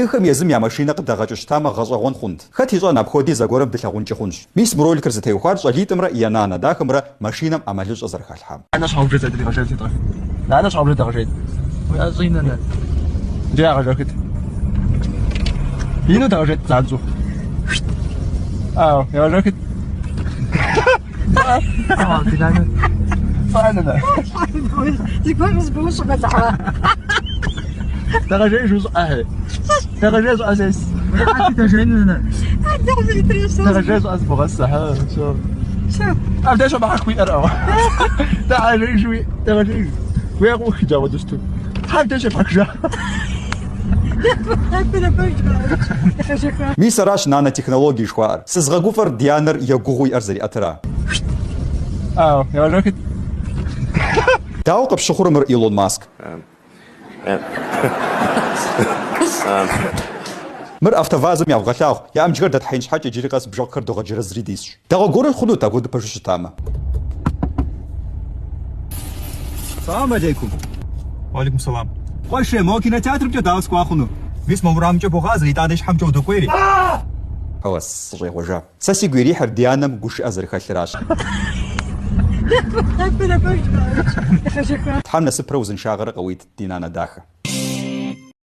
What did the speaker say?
Адыгэхэм езым я машинэ къыдагъэкӏыу щытамэ, гъэщӏэгъуэн хъунт. Хэт ищӏэн, апхуэди зэгуэрым дылъагъункӏи хъунщ. Мис мы роликыр зытеухуар щӏалитӏымрэ я нанэ дахэмрэ машинэм ӏэмалыщӏэ зэрыхалъхьам. Нанэ щхьэгъубжэ зэдригъэжейт-тӏэ. Нанэ щхьэгъубжэ дэгъэжейт. Уящӏи, нанэ. Иджы ягъэжэхыт. Ину дэгъэжейт занщӏэу. Ау, егъэжэхыт. Ди нанэ. Щӏыӏэ, нанэ. Зыгуэр къызбощӏымэ, лӏыхьэ. Дэгъэжей жу щӏыӏэ. Дэгъэжей щӏыӏэ сес. Дэжейну, нанэ. Дэгъэжей щӏыӏэ зыбогъэсэ, хьэ, всё. Абдеж щӏэмыхьэх уиӏэр, Дэгъэжей жуи, дэгъэжей. Уи къыӏухыджа хуэдэу щыту. Хьэ абдеж щепхьэхыжа. Мис аращ нанотехнологие жыхуаӏэр. Сызыгъэгуфӏэр ди анэр егугъуу и ӏэр зэриӏэтыра. Ау, егъэжэхыт. Дауэ къыпщыхъурэ мыр Илон Маск? Мыр АвтоВАЗым явгъэлъагъу, я ӏэмджхэр дэтхьеин щхьэкӏэ иджыри къэс бжэкъухэр догъэджэрэзри дисщ. Дэгъуэ гуэру хъунут апхуэдэу пэжу щытамэ. Салам алейкум. Уалейкум салам. Къуэше, мо кинотеатрымкӏэ дауэ сыкӏуа хъуну? Мис мо уэрамымкӏэ богъазэ, итӏанэ ищхьэмкӏэ удокӏуейри. Хьэуэ, сыщӏегъуэжа. Сэ сигу ирихьыр ди анэм гушыӏэ зэрыхэлъыращ. Тхьэм насыпрэ узыншагъэрэ къыуит, ди нанэ дахэ.